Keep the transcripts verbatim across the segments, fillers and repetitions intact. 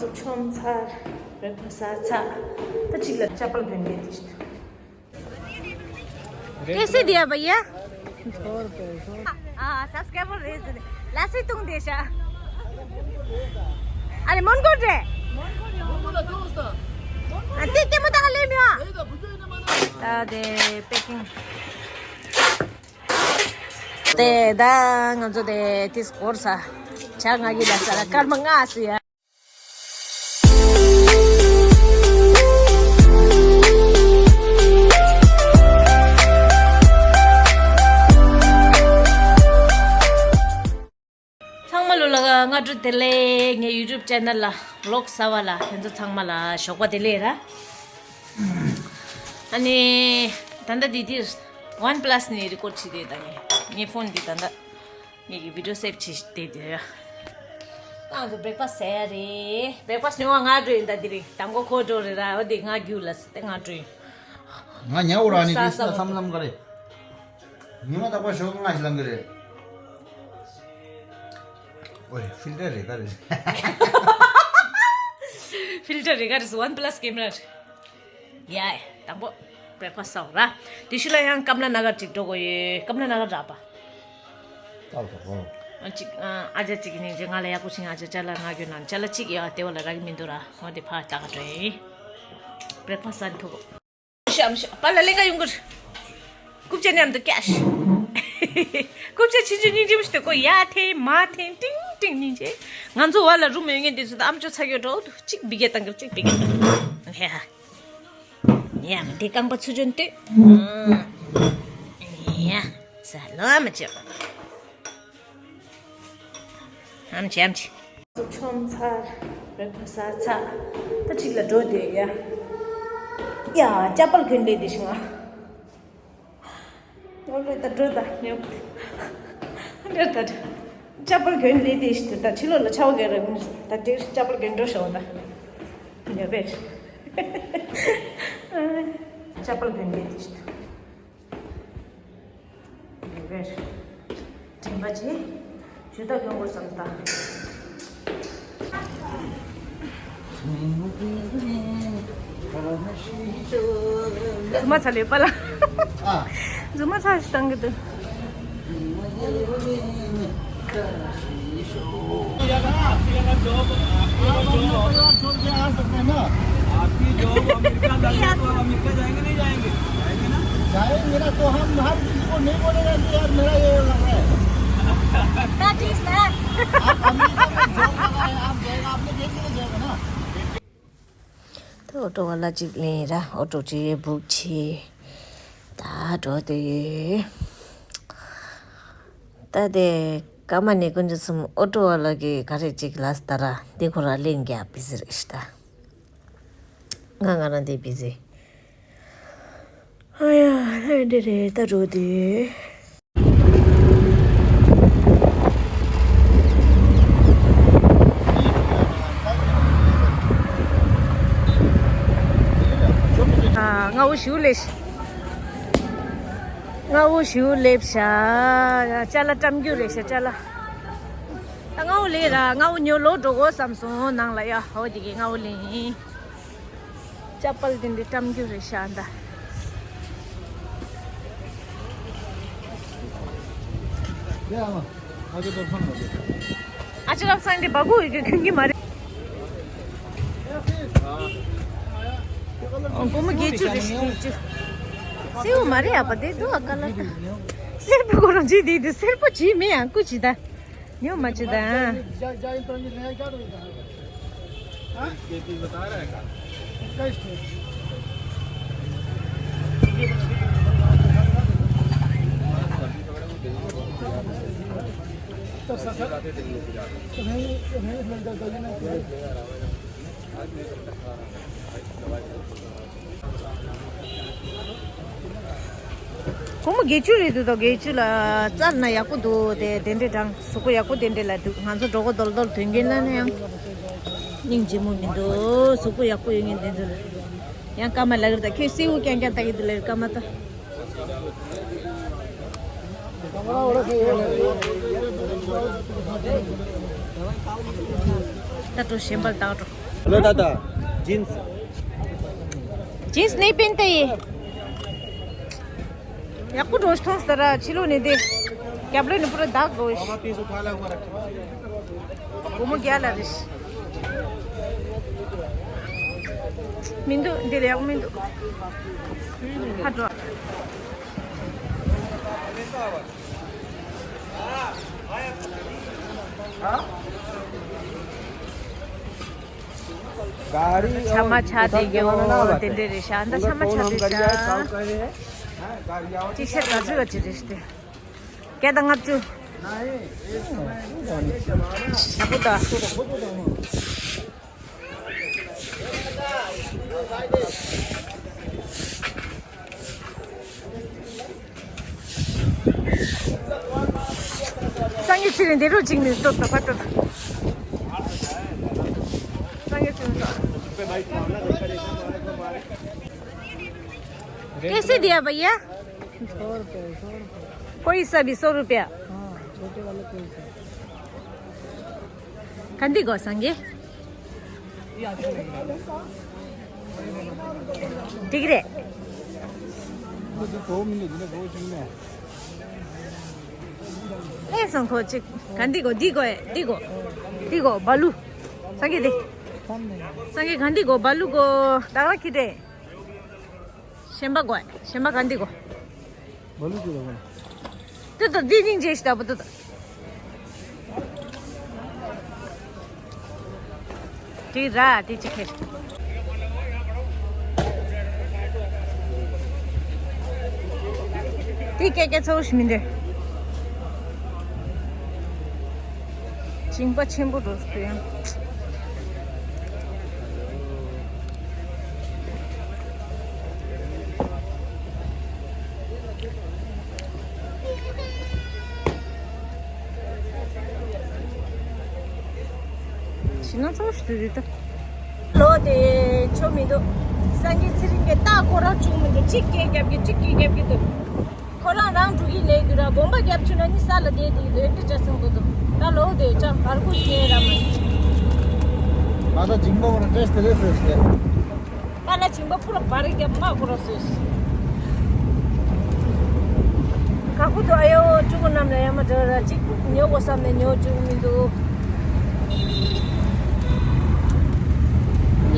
ཚོ་ཆོམ་ཚར། བེ་ཁོ་ས་ཚ། ད་ཅིག་ལ་ཅ་པལ་གྱོན་དེ་དེ་ཤི། कैसे दिया भैया? हाँ, सब्सक्राइबर रेज। लासी तुम देशा। अरे, मन को रे। हाँ, ठीक है, मुझे ले मिया। ད་དེ་པེ་ཀིང་། དེ་ད་ང་ཚོ་དེ་དེ་སྐོར་ས་ཆ་ང་གི་ད་ས་ལ་སྐར་མ་ལྔ་སི་ཡ། ཚང་མ་ལོ་ལ་སྔ་དྲོ་བདེ་ལེགས། ངའི་ཡུ་ཊུབ་ཅེ་ནལ་ལ་ཝི་ལོག་གསར་བ་ལ་ཁྱེད་ཚོ་ཚང་མ་ལ་ཞོགས་པ་བདེ་ལེགས་ར། ཨ་ནི་ད་ལྟ་འདི་འདིར་ཝན་པ་ལ་སི་ནས་རི་ཀོཌ་བྱེད་དེ་ད་ངས་ངའི་ཕོན་འདི་ད་ལྟ་ངེད་ཀྱི་བི་ཌི་ཡོ་སེབ་བྱེད་བསྡད་དེ། ང་ཚོ་བྷེ་རེག་ཕ་སི་ཟ་ཡ་རེད། བྷེ་རེག་ཕ་སི་ཉོ་བ་ང་འགྲོ་ཡིན། ད་འདི་རེད། དང་པོ་ཁོ་འགྲོ་རེད་ར། འོ་དེ་ང་རྒྱུགས་ལ་སི་ཏེ་ང་འགྲོ་ཡིན། ང་ཉལ་འོ་ར་ནི་ས་ཏིས་ས་ན་མཚམས་མཚམས་ག་རེ། ཉི་མ་རྟག་པར་ཞོགས་ལྔ་ཞིག་ལངས་གི་རེད། ཨོའི་ཕིལ་ཊར་རེད་ག་རེད། ཕིལ་ཊར་རེད་ག་རེད། ཝན་པ་ལ་སི་ཀེམ་ར་རེད། ཡ་ཡ། དང་པོ་བྷེ་རེག་ཕ་སི་ཟ་འོ་ར། དེ་ཤུལ་ལ་ཡང་ཀམ་ལ་ན་གར་ཅིག་འགྲོ་དགོས་ཡོད། ཀམ་ལ་ན་གར་རག་པ། ཨ་ཅིག་ཨ་ཅག་ཅིག་གི་སྙིང་རྗེ། ང་ལ་ཡག་པོ་ཅིག་ཨ་ཅག་ཅ་ལག་ང་རྒྱུ་ནང་ཅ་ལག་ཅིག་ཡ་དེ་བ་ལ་རག་གི་མི་འདུག་ར། འོ་དེ་ཕར་ལྟ་ག་འགྲོ་ཡིན། བྷེ་རེག་ཕ་སི་ཟ་ཐུབ། ཤམ་ཤམ་པ་ལ་ལེན་ག་ཡོང་གི་རེད། རྐུབ་ཀྱག་མཉམ་དུ་ཀྱག་ཤི། རྐུབ་ཀྱག་ཆུང་ཆུང་སྙིང་རྗེ་མོ་ཞིག་དེ་ཀོ་ཡ་ཐེ་མ་ཐེ་ཏིང་ཏིང་སྙིང་རྗེ། ང་ཚོ་བ་ལ་རུམ་ཡོད་ངེས་དེ་ཚོ་ད་ཨམ་ཅོག་ཚ་གྱོད་འགྲོ་འདུག་གཅིག་བི་གེ་བཏང་གི་རེད། གཅིག་བི་གེ་བཏང་། ཧེ་ཧ། ཡ་མ་དེ་རྐང་པ་ཚུར་བྱོན་ལྟོས། ཡ་ས་ལོ་མ་ཅོ། ཨམ་ཆི་ཨམ་ཆི། ཆོམ་ཚར། བེ་ཁོ་ས་ཚ། ད་ཅིག་ལ་འགྲོ་དེ་ཡ། ཡ་ཅ་པལ་གྱོན་ལེ་དེ་ཤི་ང་། ངོ་ལོས་ད་འགྲོ་ད་ཉོ། འགྲོ་ད། ཅ་པལ་གྱོན་ལེ་དེ་ཤི་ད་ཕྱི་ལོགས་ལ་ཆའོ་གེ་ར་ད་དེ་ཅ་པལ་གྱོན་འགྲོ་ཤོག་ད། ཉོ་བེ། ཅ་པལ་གྱོན་ལེ་དེ་ཤི། རེད། དྲན་པ་ཅི། ཇུས་ཏག་ཡོང་དགོས་བསམ་ད། རྫུན་མ་ཚ་ལེ་པ་ལ། ཨ། རྫུན་མ་ཚ་ཞིག་བཏང་གི་འདུག आपकी जॉब अमेरिका लग गया तो अमेरिका जाएंगे, नहीं जाएंगे? जाएंगे ना। जाएंगे ना, तो हम हर किसी को नहीं बोलेगा कि यार मेरा ये लग रहा है। That is that. आप अमेरिका में जॉब लगा है, आप जाएगा, आपने देख के जाएगा ना। ད་ཨོ་ཊོ་ཝ་ལ་གཅིག་ལེན་ར། ཨོ་ཊོ་གཅིག་བུག་བྱས། ད་འགྲོ་དེ་ཡོད། ད་དེ་ཀ་མ་ནས་ཀུན་ཅི་སུམ་ཨོ་ཊོ་ཝ་ལ་གི་ག་རེ་གཅིག་ལ་སྟ་ར་དེ་ཁོ་ར་ལེན་རྒྱ་བི་ཟི་རེད་ཤི་ད། ང་ང་རང་དེ་བི་ཟི། ཨ་ཡ་ཧེ་འདི་རེད་ད་འགྲོ་དེ། ཨ་སྔ་བོ་ཞིག་ལས། སྔ་བོ་ཞིག་ལས་བྱ། ཅ་ལག་བཀྲམ་རྒྱུ་རེད་ཤག་ཅ་ལག་ད་སྔ་བོ་ལས་ར་སྔ་བོ་ཉོ་ལོ་འགྲོ་དགོས་བསམ་སོང་ནང་ལ་ཡ། ཧོ་དེ་གི་སྔ་བོ་ལས་ཡིན། ཅ་པལ་དེ་འདི་བཀྲམ་རྒྱུ་རེད་ཤག་ད། ཡ་ཨ་ཅག་ལབ་སང་དེ་སྦ་གུ་ཡི་གི་ཁྱོད་ཀྱི་མ་རེད། ཨོ་སྒོར་མོ་བརྒྱད་ཅུ་རེད་ཤག་བརྒྱད་ཅུ། སེར་པོ་མ་རེད་ཨ་པ་དེ་འདུག་ཨ་ཀ་ལ་ད། སེར་པོ་ཁོ་རང་བྱེད་དེ་དེ་སེར་པོ་བྱེད་མི་ཡང་སྐུ་བྱེད་ད། ཉོ་མ་བྱེད་ད། སྒོར་མོ་བརྒྱད་ཅུ་རེད་འདུག་ད། བརྒྱད་ཅུ་ལ་བཙལ་ན་ཡག་པོ་འདུག་དེ་དེ་འདྲས་དང་གཟུགས་པོ་ཡག་པོ་དེ་འདྲས་ལ་འདུག་ང་ཚོ་འགྲོ་གོ་རྡོལ་རྡོལ་དོན་རྐྱེན་ལ་ན་ཡང་སྙིང་རྗེ་མོ་མི་འདུག་གཟུགས་པོ་ཡག་པོ་ཡོད་ངེས་དེ་ཚོ་ལ་ཡང་སྐར་མ་ལ་གིར་ད་ཁྱོད་སེའུ་རྐྱང་རྐྱང་ལྟ་གི་འདུག་ལ་སྐར་མ་ད། ད་འགྲོ་གཞན་པ་ལ་ལྟ་འགྲོ། Hello, Tata. Jeans. Jeans नहीं पहनते ये। ཡག་པོ་འགྲོ་ཐོངས་ཟེར་ར། ཕྱི་ལོགས་ནས་དེ། རྒྱབ་ལོགས་ནས་པུ་ར་དག་དགོས། སྒོར་མོ་བརྒྱ་ལ་རེད། མི་འདུག་འདིར་ཡག་མི་འདུག་ཧ་འགྲོ། ཆ་མ་ཆ་དེ་གི་འོ་དེ་འདྲ་རེད་ཤག་འདི་ཆ་མ་ཆ་དེ་ཤག་ཅིག་ཤར་ག་ཚོད་ག་ཅི་རེད་ཤག་བརྒྱ་དང་ལྔ་བཅུ། ཡག་པོ་ད། སང་ཉིན་ཚེ་རིང་འདི་རུ་གཅིག་ནས་སྟོད་དང་ཕ་སྟོད། སང་ཉིན་ཚེ་རིང་སྟོད། कैसे दिया भैया? सौ रुपये, सौ रुपये। कोई सा भी सौ रुपया। हाँ, छोटे वाले कोई सा। ག་འདི་དགོས་སང་གི། འགྲིག་རེད། ཨེ་སང་ཁོ་ཅིག་ག་འདི་དགོས། འདི་དགོས་ཨེ། འདི་དགོས། འདི་དགོས། བ་ལུ། སང་གི་འདི། སང་གི་ག་འདི་དགོས། བ་ལུ་དགོས། ད་ག་ཁྱི་དེ། གཞན་པ་དགོས། གཞན་པ་ག་འདི་དགོས། བ་ལུ་ཅིག་ལ་དགོས། ཏུ་ཏུ་འདི་སྙིང་རྗེ་ཞིག་ལྟ་བུ་ཏུ་ཏུ། དེ་ར་དེ་ཅི་ཁེ། དེ་ཀེ་ཀེ་ཚོ་ཞིག་མི་འདུག་སྦྱིན་པ་ཆེན་པོ་འགྲོ་སོང་ཡང་། ཕྱི་ནང་ཚོ་ཞིག་ཏུ་རེད་ད། ལོ་དེ་ཆོ་མི་འདུག་སངས་རྒྱས་ཚེ་རིང་གི་རྟ་ཁོ་རང་བྱུང་མི་འདུག་གཅིག་སྐད་རྒྱབ་ཀྱི་གཅིག་སྐད་རྒྱབ་ཀྱི་འདུག་ཁོ་རང་རང་འགྲོ་གི་ལས་དུས་ར་དགོངས་པ་རྒྱབ་ཆུ་ན་ནི་ས་ལ་བསྡད་དེ་རེད་དྲི་བྱ་སེང་པོ་འདུག་ད་ལོ་དེ་ཅང་བར་ཁུ་ཤེས་ར་མ། ང་ད་འཇིགས་མོ་ཁོ་ན་ཏྲེས་ཏེ་རེད་ཟེར་ཟེར། ད་ལ་ཆིང་པ་པུ་ར་བར་རྒྱབ་མ་ཁོ་ར་སོས། ག་ཁུ་དོ་ཨ་ཡོ་ཅུ་གུ་ནམ་ལ་ཡ་མ་འདྲ་ར་གཅིག་ཉོ་གོ་བསམ་ནས་ཉོ་ཅུ་གུ་མི་འདུག་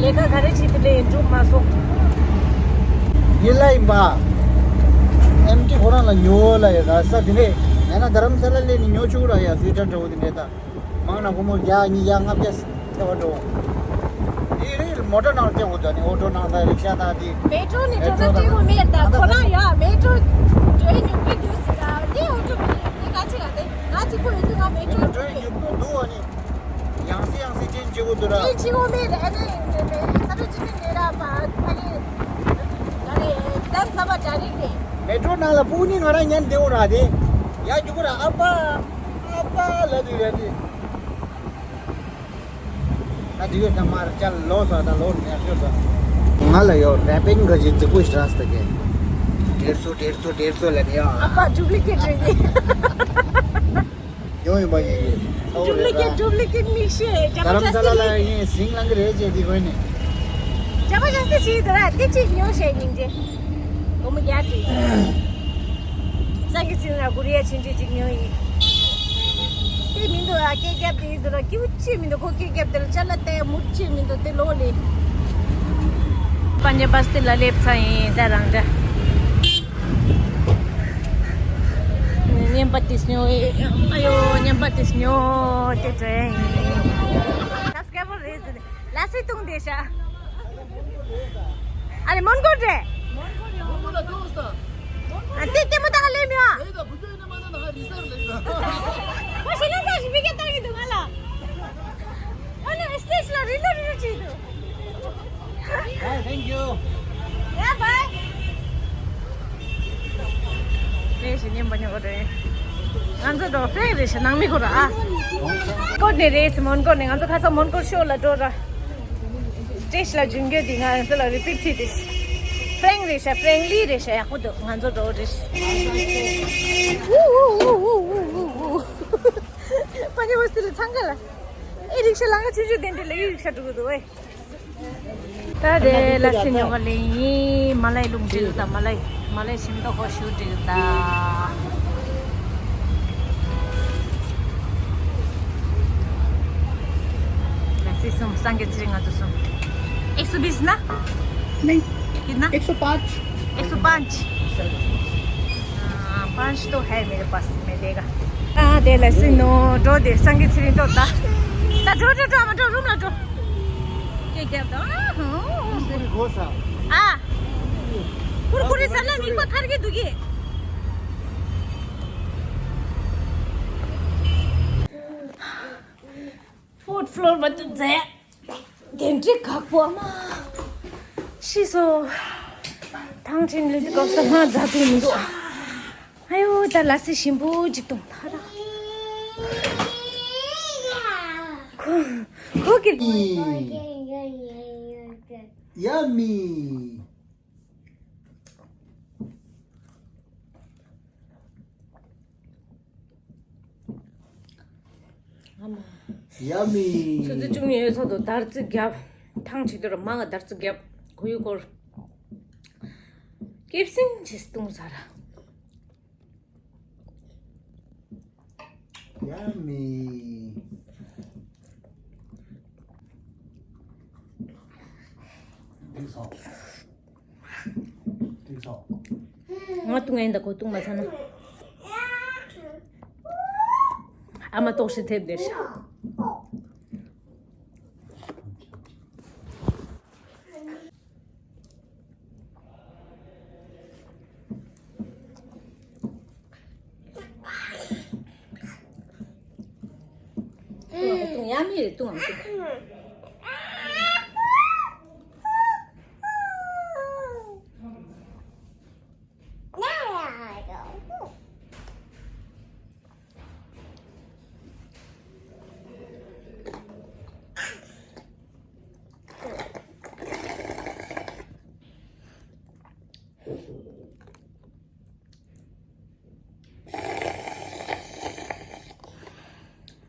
ལས་ཀ་ག་རེ་བྱེད་དུ་ལས་འགྲུབ་མ་སོང་། ཡིན་ལ་ཡིན་པ། ཨེམ་ཊི་ཁོ་རང་ལ་ཉོ་ལ་ཡ་ད་ས་དེ་ནས་ཡང་ན་རྡ་རམ་ས་ལ་ལས་ནས་ཉོ་ཆུག་ར་ཡ་སུའི་ཊར་འདྲ་བོ་དེ་འདྲས་ད། མང་ན་སྒོར་མོ་བརྒྱ་ཉིས་བརྒྱ་ལྔ་བརྒྱ་ཐེ་བ་འགྲོ། དེ་རིང་མོ་ཊ་ནང་སྐྱེལ་དགོས་ད་ནི་ཨོ་ཊོ་ནང་དང་རིག་ཤ་དང་དེ། མེ་ཊོ་ནི་ཊོ་ཊ་སྐྱེལ་དགོས་མེད་ད་ཁོ་རང་ཡ་མེ་ཊོ་འགྲོ་ཡི་ཉུང་གི་འདུག་ཟེར་ད་དེ་ཨོ་ཊོ་མེད་ནི་ག་ཅི་ག་དེ་ང་གཅིག་པོ་ཡིན་དུས་ང་མེ་ཊོ་འགྲོ་ཡི་ཉུང་གི་འདུག་ཨ་ནི། ཡང་སེ་ཡང་སེ་ཅན་སྐྱེལ་དགོས་འདུག་ར། ཅན་སྐྱེལ་དགོས་མེད་ཨ་ནི་ས་ཁྲ་ཅི་ནི་ནི་ར་པ་ཨ་ནི་ག་རེ་ད་ས་བ་གྲ་རིག་དེ། མེ་ཊོ་ནང་ལ་སྤུ་ནི་ང་རང་ཉན་བདེ་བོ་ར་དེ། ཡ་རྒྱུག་ར་ཨ་ཕ། ཨ་ཕ་ལ་དུས་རེད་དེ། ད་དུས་ད་མར་ཅལ་ལོ་ས་ད་ལོ་ནས་ཤོད་ད། ང་ལ་ཡོ་རེ་པིང་ག་ཅི་རྫིག་པོ་ཞིག་རག་སྟེ་གེ། डेढ़ सौ डेढ़ सौ डेढ़ सौ ལ་ནི་ཡ། ཨ་ཕ་ཌུབ་ལི་ཀེ་ཊི་རེད་དེ། ཡོང་ཡོང་པ་ཡིན་ཡིན། ཌུབ་ལི་ཀེ་ཊི་ཌུབ་ལི་ཀེ་ཊི་མིག་ཤེས་རྒྱ་རྡ་རམ་ས་ལ་ལ་ཡིན་སིང་ལང་གི་རེད་ཅེས་དེ་གོ་ནི། རྒྱ་པ་ཇ་སི་ཅི་དེ་ར་དེ་ཅིག་ཉོ་ཤེས་སྙིང་རྗེ། སྒོར་མོ་བརྒྱ་དེ། ས་གི་སིང་ལ་གུ་རི་ཡ་ཆིན་ཅི་ཅིག་ཉོ་ཡིན། དེ་མི་འདུག་ཨ་སྐད་རྒྱབ་དེ་ཡིན་འདུག་ར་སྐྱིད་པོ་ཅི་མི་འདུག་ཁོ་སྐད་རྒྱབ་དེ་ལ་ཅ་ལ་ཏེ་མུར་ཅི་མི་འདུག་དེ་ལོ་ལེ། པན་ཇ་བ་སི་ཏི་ལ་སླེབས་ཚར་ཡིན་ད་རང་འདྲ། བརྙན་པར་དེ་སྨྱོ་ཨེ། ཨ་ཡོ་བརྙན་པར་དེ་སྨྱོ་དེ་དྲན་ཡིན། ད་སྐད་པོ་རེད་ཟེར་ལ་སི་ཏུང་དེ་ཤ། ཨ་རེ་མོན་གོ་རེད། ཨ་དེ་སྐད་མོ་ད་ག་ལེ་མི་ཨ། ཁོ་ཤི་ན་ས་ཞིག་མི་སྐད་བཏང་གི་འདུག་ང་ལ། ཨ་ནི་སི་ཊེ་ཇི་ལ་རི་ལོ་རི་ལོ་བྱེད་འདུག Bye, thank you. Yeah, bye. རེད་ཞེས་ཉན་པ་ཉོ་གི་རེད། ང་ཚོ་འགྲོ་ཧྥེ་རེད་ཞེས་ནང་མི་ཁོ་ར་ཨ། ཀོ་ནས་རེད་མོན་གོ་ནས་ང་ཚོ་ཁ་སང་མོན་གོ་ཤོ་ལ་འགྲོ་ར། སི་ཊེ་ཇི་ལ་འཇུན་གྱི་དེ་ང་ཚོ་ལ་རི་པིཊ་བྱེད་དེ། ཧྥེ་རེད་ཤ་ཧྥེ་ལི་རེད་ཤ་ཡག་པོ་འདུག་ང་ཚོ་འགྲོ་རེད། པ་ཉི་བ་སི་ལ་ཚང་ག་ལ། ཨེ་རིག་ཤ་ལང་ག་ཆུ་ཆུ་དེ་འདྲ་ལ་ཨེ་རིག་ཤ་འགྲོ་གི་འདུག་ཨེ། ད་དེ་ལ་སེ་ཉོ་ག་ལེ་ཡིན། མ་ལའི་རླུང་འགྲིག་ད། མ་ལའི་མ་ལའི་ཤིང་ཏོག་ཧོ་ཤུ་འགྲིག་ད། ལ་སེ་སུམ་སངས་རྒྱས་ཚེ་རིང་ང་ཚོ་སུམ། एक सौ बीस ना? नहीं। कितना? एक सौ पाँच। एक सौ पाँच। हाँ, पाँच तो है मेरे पास, मैं देगा। हाँ, दे ले सुनो, जो दे संगीत श्री तो ता। ता जो जो जो जो रूम ला जो। के क्या तो? कुरकुरे घोसा। आ। कुरकुरे साला निको थर के दुगे। ཕོར་ཕློར་མ་ཐུབ་མཛད། དེ་འདྲའི་ཁག་པོ་མ། ཤི་སོ། ཐང་ཆེན་ལི་ཏི་ཀོབ་ས་མ་མཛད་ཐུབ་མི་འདུག་ཨ་ཡོ་ད་ལ་སི་ཞིམ་པོ་ཅིག་གཏོང་ཐ་ར། ཁོ་ཁོ་གི། Yummy. Yummy. ཆུ་ཚོད་བཅུ་གཉིས་ཡོད་ཚོད་དུ་དར་རྩི་བརྒྱབ། ཐང་ཆེ་དུ་ར་མང་ང་དར་རྩི་བརྒྱབ། གོ་ཡུ་སྐོར། སྐེབས་སིང་ཆེ་སྟོང་ཟ་ར། Yummy. འགྲིག་སོང་། འགྲིག་སོང་། ང་བཏུང་ཡིན་ད་གོ་བཏུང་མ་ཚར་ན། ཨ་མ་ལྟོགས་ཤི་ཐེབས་བསྡད་ཤག་བཏུང་ཡ་མི་རེད་བཏུང་ཨམ་བཏུང་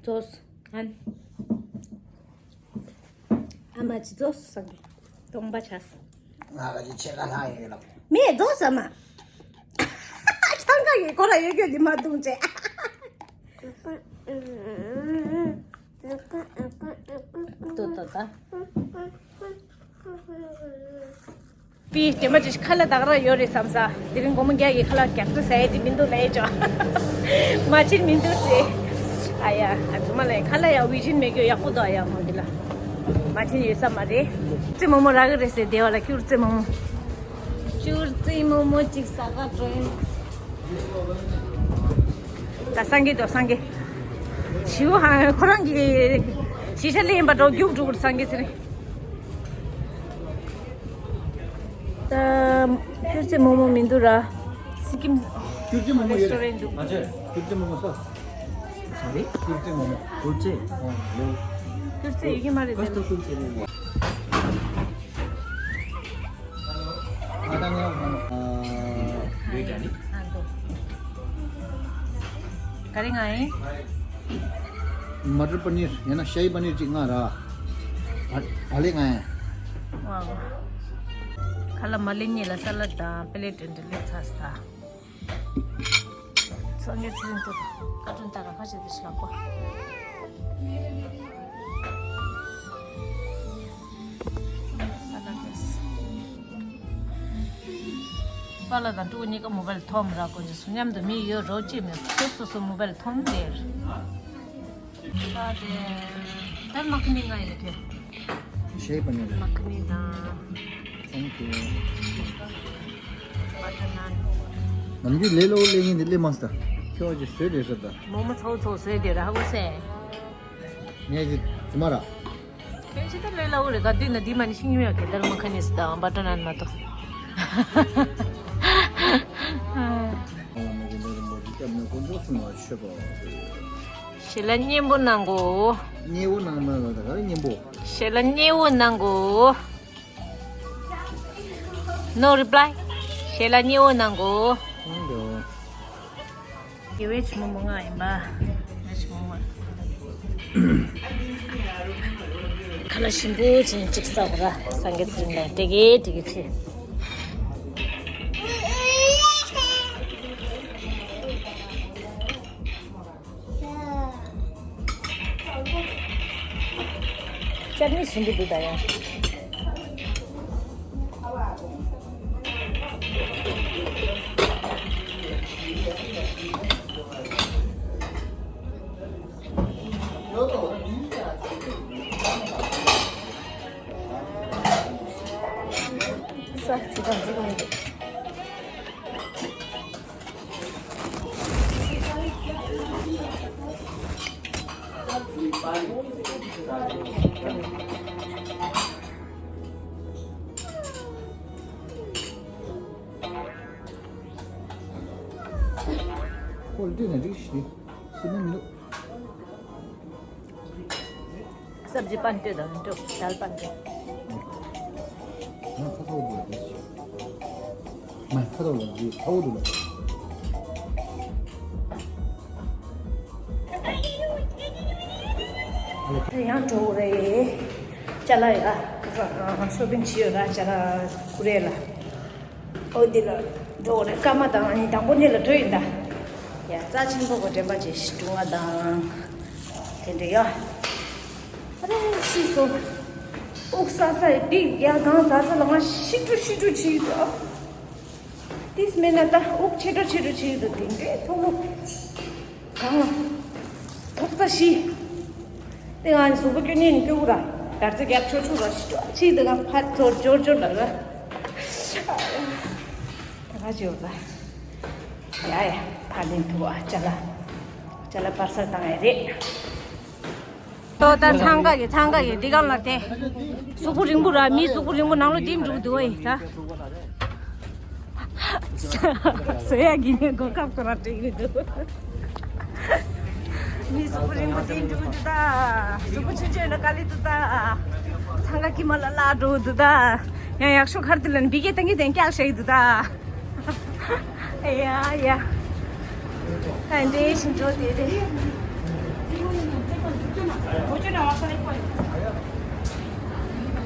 ཙོས། ཨན། ཨ་མ་ཅི་ཙོས་སང་གི་སྟོང་པ་ཆགས། ང་ག་ཅི་ཆེ་ལ་ལྷ་ཡོད་ལ། མེད་ཙོས་ཨ་མ། ཆང་ག་ཡི་སྐོར་ལ་ཡོད་རྒྱུ་འདི་མ་བཏུང་ཅེ། ཏོ་ཏོ་ཏ། པི་དེ་མ་ཅིག་ཁ་ལ་དག་ར་ཡོད་རེད་བསམ་ས། དེ་རིང་སྒོར་མོ་བརྒྱ་ཡི་ཁ་ལ་རྒྱག་རྩི་ཟ་ཡི་དེ་མི་འདུག་ལ་ཡི་ཅོ། མ་ཕྱིན་མི་འདུག་ཟེ། ཨ་ཡ་ཨ་ཚུ་མ་ལ་ཡི་ཁ་ལ་ཡ་བི་ཇིན་མེད་རྒྱུ་ཡག་པོ་འདུག་ཨ་ཡ་མོ་འདི་ལ། མ་ཕྱིན་ཡོད་ས་མ་རེད། ཙི་མོ་མོ་ར་གི་རེད་ཟེ་བདེ་བ་ལ་ཁྱུར་ཙི་མོ་མོ། ཁྱུར་ཙི་མོ་མོ་ཅིག་ཟ་ག་འགྲོ་ཡིན། ད་སངས་རྒྱས་དོ་སངས་རྒྱས། ཞིའུ་ཧ་ཁོ་རང་གི་ཤི་ཤ་ལེན་པ་འགྲོ་རྒྱུག་འགྲོ་གི་སངས་རྒྱས་ཚེ་རིང་། ད་ཁྱོད་ཚེ་མོ་མོ་མི་འདུག་ར། སི་ཀིམ་ཁྱོད་ཚེ་མོ་མོ་ཡོད་རེ་སི་ཊོ་རེན་ཊི་འདུག་ཁྱོད་ཚེ་མོ་མོ་ས། སོ་རི། ཁྱོད་ཚེ་མོ་མོ། ཁྱོད་ཚེ། ཁྱོད་ཚེ་ཡོད་ཀྱི་མ་རེད་ད། ཁྱོད་ཚེ་མོ་མོ། ང་ད་ངའི་ཨ་ནི། ག་རེ་ང་ཡིན། མ་ཊར་པ་ནིར་ཡང་ན་ཤ་ཡི་པ་ནིར་གཅིག་ང་ར། བ་བ་ལེ་ང་ཡིན། ཁ་ལ་མ་ལེ་གཉིས་ལ་ས་ལ་དང་པེ་ལེ་ཊི་འདི་ལེ་ཚ་སྟ། སངས་རྒྱས་ཚེ་རིང་དུ་ཀ་ཏུན་ཏ་ར་ཁ་ཤས་དེ་ཤི་ལག་པ། པཱ་ལགས་དང་ཕྲུ་གུ་གཉིས་ཀ་མོ་བལ་ཐོམ་ར་གོ་ཅི་སུ་མཉམ་དུ་མི་ཡོད་རོ་ཅི་མེད་སོ་སོ་སོ་མོ་བལ་ཐོམ་དེར། ད་དེ་ད་མ་ཁི་ནི་ང་ཡི་དེ། ཤེས་པ་ནི། མ་ཁི་ནི་དང་། Thank you. བ་ཏར་ནཱན། ནམ་རྒྱུན་ལས་སླ་པོ་ལས་ངན་འདི་ལས་མ་སྟ། ཁྱོད་ཀྱི་བཟོས་དེ་བཟོ་ད། མོག་མོག་ཚ་བོ་ཚ་བོ་བཟོས་དེ་ར་ཧ་གོ་སེ། ངས་ཀྱི་ཚུ་མ་ར། ཁྱོད་ཅི་ད་ལས་སླ་པོ་རེད་ག་དུས་ན་དུས་མ་ནི་ཤིང་ཉུ་ཡ་གི་ད་ར་མ་ཁ་ནི་སི་ད་བ་ཏར་ནཱན་མ་གཏོགས། ཞལ་ལག་སྙན་པོ་གནང་གོ། སྙན་པོ་གནང་ན་ལ་ད་ག་རེ་སྙན་པོ། ཞལ་ལག་སྙན་པོ་གནང་གོ། No reply. ཞལ་ལག་སྙན་པོ་གནང་གོ། གནང་དོ། དེ་བེ་ཆི་མོ་མོ་ང་ཡིན་པ། བེ་ཆི་མོ་མོ། ཁ་ལག་ཞིམ་པོ་ཅིག་ཅིག་ཟ་དགོས་ར། སངས་རྒྱས་ཚེ་རིང་ལ་སྤྲད་གི་སྤྲད་གི་བྱེད། ཅར་ནི་ཞིམ་པོ་འདུག་ད་ཡང་། ས་ཅི་དང་ཅི་དང་འདུག་ཁོ་ལ་སྤྲད་ན་འགྲིག་ཤི། སུ་ནི་མི་འདུག་སབ་ཇི་པན་ཏེ་དང་འགྲོ། དལ་པན་ཏེ། ང་ཁ་ཐོག་འདུག་ལ་དེ། མ་ཁ་ཐོག་ལ་འདི་ཐོག་འདུག་ལ། དེ་ཡང་འགྲོ་རེད། ཅ་ལག་ཡ། ཤོ་པིང་བྱས་ཡོད་ར། ཅ་ལག་ཁུ་རེ་ལ། ཨོ་དེ་ལ་འགྲོ་རེད། སྐར་མ་དང་ཨ་ནི་དང་པོ་ནི་ལ་འགྲོ་ཡིན་ད། ཡ་རྩ་ཆེན་པོ་གོ་དྲན་པ་བྱེད་ཤི་འགྲོ་བ་དང་། དེ་འདྲ་ཡ། ཨ་རེ་ཤི་སོང་། དབུགས་ས་ས་ཡི་སྡིག་ཡ་གང་ཟ་ས་ལ་ང་ཤི་འགྲོ་ཤི་འགྲོ་བྱེད་ཡོད་ད། ཏིས་མེད་ན་ད་དབུགས་ཆེ་འགྲོ་ཆེ་འགྲོ་བྱེད་ཡོད་ད། དེ་འདྲའི་ཐོག་མོ། གང་ལ། ཐོག་རྩ་ཤི། དེ་ང་གཟུགས་པོ་སྐྱོ་ཉེན་སྐྱོ་བོ་ར། དར་རྩེ་རྒྱབ་ཆོག་ཆོག་ར་ཤི་ཏོ་ཆི་དེ་གང་ཕར་ཚོར་འབྱོར་འབྱོར་ལ་ར། ད་ག་ཅི་ཡོད་ད། ཡ་ཡ་ཕར་ལེན་ཐུབ་ཨ། ཅ་ལག་ཅ་ལག་པར་སལ་བཏང་ཡ་རེད། ཏོ་ད་འཚང་ཁ་གི་འཚང་ཁ་གི་འདི་གང་ལ་དེ། གཟུགས་པོ་རིང་པོ་ར། མི་གཟུགས་པོ་རིང་པོ་ནང་ལོ་འདི་འགྲོ་འདུག་ཨེ་ད། ཟོ་ཡ་གི་ནས་གོ་སྐབས་ཁོ་ར་སྤྲད་ཀྱི་འདུག་མི་གཟུགས་པོ་རིང་པོ་དེ་འགྲོ་གི་འདུག་ད། གཟུགས་པོ་ཆུང་ཆུང་ཡིན་ན་དཀའ་ལས་འདུག་ད། འཚང་ཁ་ཀི་མ་ལ་ལ་འགྲོ་གི་འདུག་ད། ཡང་ཡག་ཤོས་ཁར་དེ་ལ་འབི་གེ་བཏང་གི་དེང་སྐྱག་བཤད་ཀྱི་འདུག་ད། ཨེ་ཡ་ཡ། ད་འདྲེ་ཞིག་འགྲོ་དེ་རེད།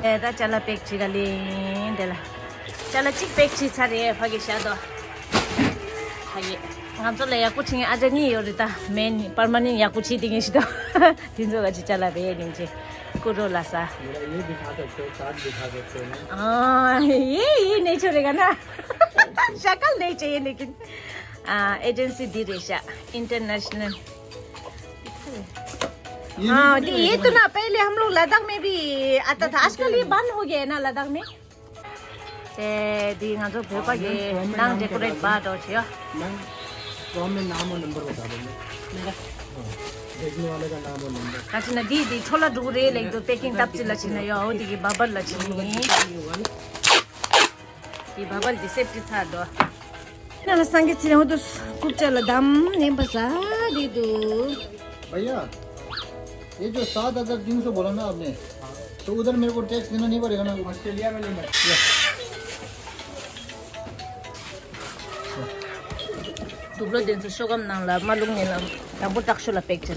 ཨེ་ད་ཅ་ལག་པེག་བྱེད་ག་ལེན་དེ་ལ། ཅ་ལག་གཅིག་པེག་བྱས་ཚར་རེད། ཕ་གི་ཤ་དོ། ཕ་གི། ང་ཚོ་ལ་ཡག་པོ་བྱེད་མཁན་ཨ་ཅག་གཉིས་ཡོད་རེད་ད། མེན་པར་མ་ནེན་ཡག་པོ་བྱེད་དེ་ངེས་ཤི་དོ། དེ་ཚོ་ག་ཅི་ཅ་ལག་རེད་ཡིན་ཅི། ཀུ་རོ་ལ་ས། ये दिखा सकते हो, चार्ट दिखा सकते हो ना। ཨ་ཡེ་ཡེ་ནེ་ཆོ་རེ་ག་ན། ཤ་ཀལ་ནེ་ཆེ་ཡེ་ནེ་ཀིན། ཨ་एजेंसी འདི་རེད་ཤག International। ये हाँ, नहीं ये तो ना, पहले हम लोग लद्दाख में भी आता था, आजकल ये बंद हो गया है ना लद्दाख में। དེ་འདི་ང་ཚོ་བོད་པ་གི་ནང་ཌེ་ཀོ་རེཊ་བ་འགྲོ་བྱེད་ཡོད། मैम, फॉर्म में नाम और नंबर बता दो। मेरा। हाँ, भेजने वाले का नाम और नंबर। ད་ཅི་ན་འདི་འདི་ཁྲོ་ལ་འགྲོ་གི་རེད་ལེགས་འདུག་པེ་ཀིང་སྟབས་ཅི་ལ་ཕྱིན་ན་ཡོད། འོ་དེ་གི་བ་བར་ལ་ཕྱིན་ནི། དེ་བ་བར་འདི་སེབ་ཏི་ཚར་འགྲོ། ན་ལ་སངས་རྒྱས་ཚེ་རིང་འོ་དུ་སྐུབ་ཅག་ལ་འདམ་ནེམ་པ་ཟ་དེ་འདུག भैया, ये जो सात हजार तीन सौ बोला ना आपने, तो उधर मेरे को टैक्स देना नहीं पड़ेगा ना? ऑस्ट्रेलिया में नहीं पड़ेगा। དུག་ལོག་དེ་ཚོ་ཤོག་སྒམ་ནང་ལ་མ་བླུགས་ནས་ལ་དང་པོ་དྲག་ཤོས་ལ་པེག་བྱས།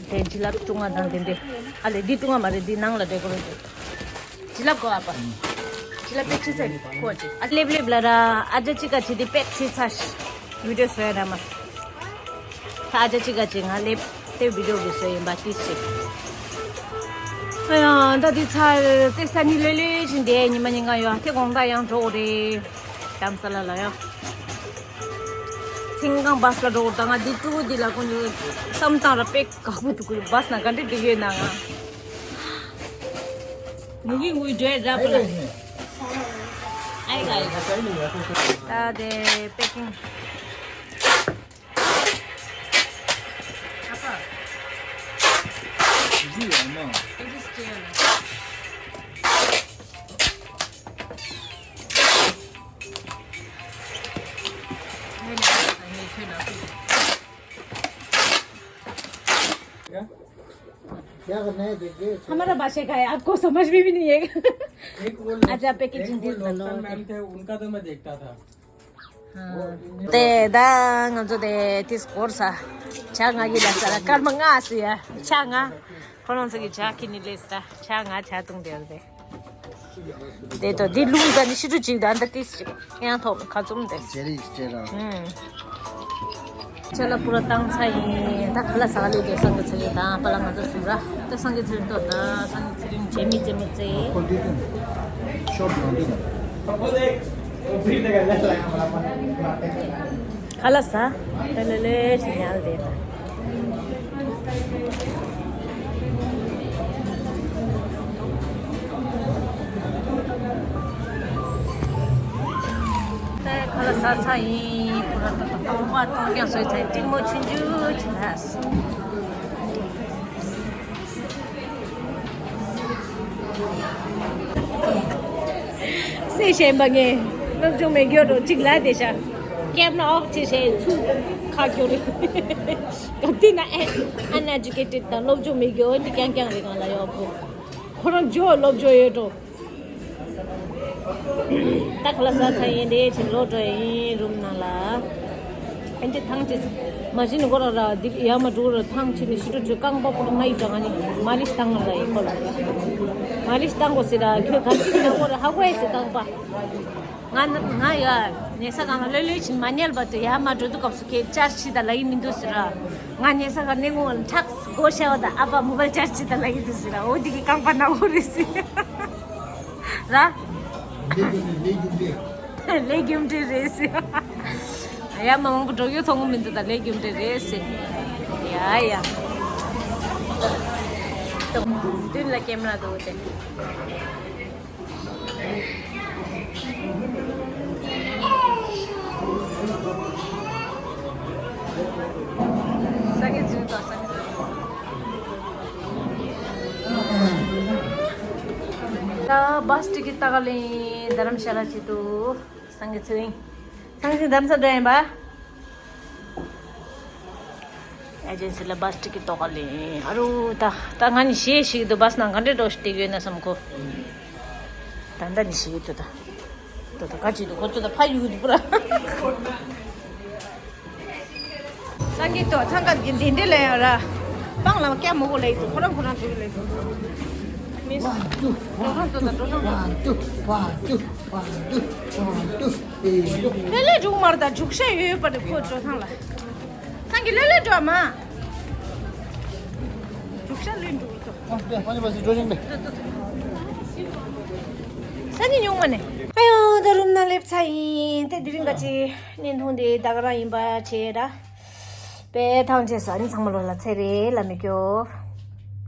དེ་བྱི་ལ་ཀྲུང་ང་དང་དེ་འདྲས། ཨ་ལེ་འདི་ཀྲུང་ང་མ་རེད། འདི་ནང་ལ་ཌེ་ཀོ་རེ་ཊི། བྱི་ལ་གོ་ཨ་པ། བྱི་ལ་པེག་བྱས་ཚེ་ཁོ་ཅི། ཨ་ལེབ་ལེབ་ལ་ར་ཨ་ཅག་གཅིག་ག་བྱས་དེ་པེག་བྱས་ཚར། བི་ཌིའོ་བཟོ་ཡ་ར་མ། ད་ཨ་ཅག་གཅིག་ག་བྱས་ང་ལེབ་དེ་བི་ཌིའོ་གི་བཟོ་ཡིན་པ་ཏིས་ཅིག་ཨ་ཡང་ད་དེ་ཚར་དེ་ས་ནི་ལོས་ལོས་བཞིན་དེ་ཉི་མ་ཉིན་གང་ཡོད་དེ་དགོང་དག་ཡང་འགྲོ་དགོས་རེད། དྷ་རམ་ས་ལ་ལ་ཡང་། ཚིང་ཁང་བྷ་སི་ལ་འགྲོ་དགོས། ད་ང་འདི་ཀྲུ་གུ་འདི་ལ་ཀུན་ཏུ་བསམ་བཏང་ར་པེག་དཀའ་པོ་འདུག་གི་བྷ་སི་ན་ག་འདྲ་འགྲིག་ཡོད་ན་ང་། ངུ་གི་ངུ་འདྲེ་ར་པ་ལ། ཨའི་ག་ཨའི་ག་ད་དེ་པེ་ཀིང་། ཨ་ཕ། ཇི་ཡང་མ། ཨེ་ཇི་སི་ཅི་ཡང་ན། क्या करना है देखिए। हमारा भाषा का है, आपको समझ में भी नहीं आएगा। एक वो अच्छा, पैकेजिंग एक वो डील कर लो। लोकल मैम थे, उनका तो मैं देखता था। हाँ। དེ་ད་ང་ཚོ་དེ་དེ་སྐོར་ས་ཆ་ང་གི་ལ་ས་ལ་སྐར་མ་ལྔ་ཟེར་ཡ་ཆ་ང་ ཁོ་རང་ཚོ་གི་ཇ་ཁྱེར་ནས་སླེབས་ས། ཇ་ང་ཇ་བཏུང་བསྡད་ཡོད་རེད། དེ་དང་དེ་རླུང་ད་ནི་ཤི་ཁྲུ་གཅིག་དང་ད་ཏིས་ཅིག་ཡང་ཐོག་ཁ་བཙུམ་དེ། ཇེ་རིག་ཇེ་རང་། ཨུམ། ཅ་ལག་པུ་ར་བཏང་ཚར་ཡིན། ད་ཁ་ལག་ཟ་ག་སླེབས་དེ་སངས་རྒྱས་ཚེ་རིང་དང་པ་ལགས་ང་ཚོ་གསུམ་ར། ད་སངས་རྒྱས་ཚེ་རིང་ཏོ་ད་སངས་རྒྱས་ཚེ་རིང་རྗེས་མི་རྗེས་མི་ཚེ། ཁོ་དེ་དང་ཤོབ་ནང་དུ་ཁ་ལག་ཟ། ད་ལེ་ལེ་ཞིག་ཉལ་བསྡད་ད། ད་ཁ་ལག་ཟ་ཚར་ཡིན། ཁོ་རང་ད་ལྟ་གཏོང་པ་གཏོང་རྐྱང་བཟོས་ཚར་ཡིན། ཏིང་མོ་ཆུང་ཆུང་ཅིག་ལ། སེ་ཤེན་པ་ངས་སློབ་སྦྱོང་མེད་རྒྱུ་རོ་གཅིག་ལ་དེ་ཤ་ཀེབ་ན་ཨོབ་ཅེས་བྱས་ཚུགས་ཁ་སྐྱོ་རེད། ག་དེ་ན་ཨན་ཨན་ཨེ་ཇུ་ཀེ་ཊེཌ་དང་སློབ་སྦྱོང་མེད་རྒྱུ་འདི་རྐྱང་རྐྱང་རེད། གང་ལ་ཡོད་གོ། ཁོ་རང་ཇོ་སློབ་སྦྱོང་ཡོད་འགྲོ། ད་ཁ་ལག་ཟ་ཚར་ཡིན། དེ་ཕྱིར་ལོག་འགྲོ་ཡིན་རུམ་ནང་ལ། ཨེ་འདྲ་ཐང་ཆད། མ་གཞི་ནས་ཁོ་རང་ར་འདི་ཡར་མར་འགྲོ་ར་ཐང་ཆད་ནས་ཤི་ཏུ་ཆུ་རྐང་པ་པོ་ང་ཡི་དྲ་ང་ནི་མ་ལི་ཤི་བཏང་ང་ལ་ཡིན་ཁོ་ལ། མ་ལི་ཤི་བཏང་དགོས་ཟེར་ར་ཁྱོད་ག་ཅི་བཏང་དགོས་ར་ཧ་གོ་ཡ་ཟེར་རྐང་པ། ང་ང་ཡ་ཉལ་ས་གང་ལ་ལྷོད་ལྷོད་ཕྱིན་མ་ཉལ་བར་དུ་ཡར་མར་འགྲོ་དུས་སྐབས་སུ་ཁྱེད་ཅར་ཆི་ད་ལ་ཡི་མི་འདུག་ཟེར་ར། ང་ཉལ་ས་ག་ནས་ངོ་ཁྲག་སྒོ་ཤ་བ་དང་ཨ་ཕ་མོ་བལ་ཅར་ཆི་ད་ལ་ཡི་འདུག་ཟེར་ར། འོ་འདི་གི་རྐང་པ་ན་འོ་རེད་ཟེར་ར། ལས་རྒྱུ་འབྲས་ལས་རྒྱུ་འབྲས་རེད་ཟེར། ཡ་མ་མང་པོ་འགྲོ་རྒྱུ་མཐོང་གི་མི་འདུག་ད་ལས་རྒྱུ་འབྲས་རེད་ཟེར། ཡ་ཡ། མདུན་ལ་ཀེམ་ར་འདུག་སྟེ། ས་གི་ཚུལ་དང་ས་གི་ཚུལ། ད་བཱས་ཊི་ཀེ་ཊི་ལྟ་ག་ལེན། རྡ་རམ་ཤ་ལ་ཆེད་དུ། སངས་རྒྱས་ཚེ་རིང་། སངས་རྒྱས་རྡ་རམ་ས་འགྲོ་ཡིན་པ། ཨེ་ཇེན་སི་ལ་བཱས་ཊི་ཀེ་ཊི་ལྟོགས་ལེ། ཨ་རུ་ད་ད་ང་ནི་ཞེ་ཞིག་འདུག་བཱས་ནང་ག་འདྲས་འགྲོ་ཞིག་བསྡད་ཡོད་ན་བསམ་གོ། ད་ད་ནི་ཞེ་འདུག་ད་ད་ད་ག་ཅི་འདུག་ཁོ་ཚོ་ད་ཕ་ཡུག་འདུག་པུ་ར། སངས་རྒྱས་ཏོ་ཚང་ཀ་གི་འདི་འདྲས་ལ་ཡང་ར། སྤང་ལ་སྐྱ་མོ་གོ་ལ་ཡི་དུ་ཁོ་རང་ཁོ་རང་འགྲོ་གི་ལ་ཡི་དུ། མིས། འགྲོ་ཁང་དུ་ད་འགྲོ་ཁང་དུ། ལེ་ལེ་འགྲུག་མར་དང་འགྲུག་ཤ་ཡོད་པ་རེད་ཁོ་འགྲོ་ཐང་ལ། སང་གི་ལེ་ལེ་འགྲོ་མ། འགྲུག་ཤ་ལོས་འགྲུག་ཏོ། ས་ནི་ཉུང་མ་ནས། ཨ་ཡོ་ད་རུམ་ན་སླེབས་ཚར་ཡིན་ཏེ་དེ་རིང་ག་ཅི་བརྙན་ཐུང་དེ་ད་ག་རང་ཡིན་པ་བྱས་ར། པའི་ཐང་ཆད་ས་ནི་ཚང་མ་ལོ་ལ་ཚེ་རེ་ལ་མི་སྐྱོ།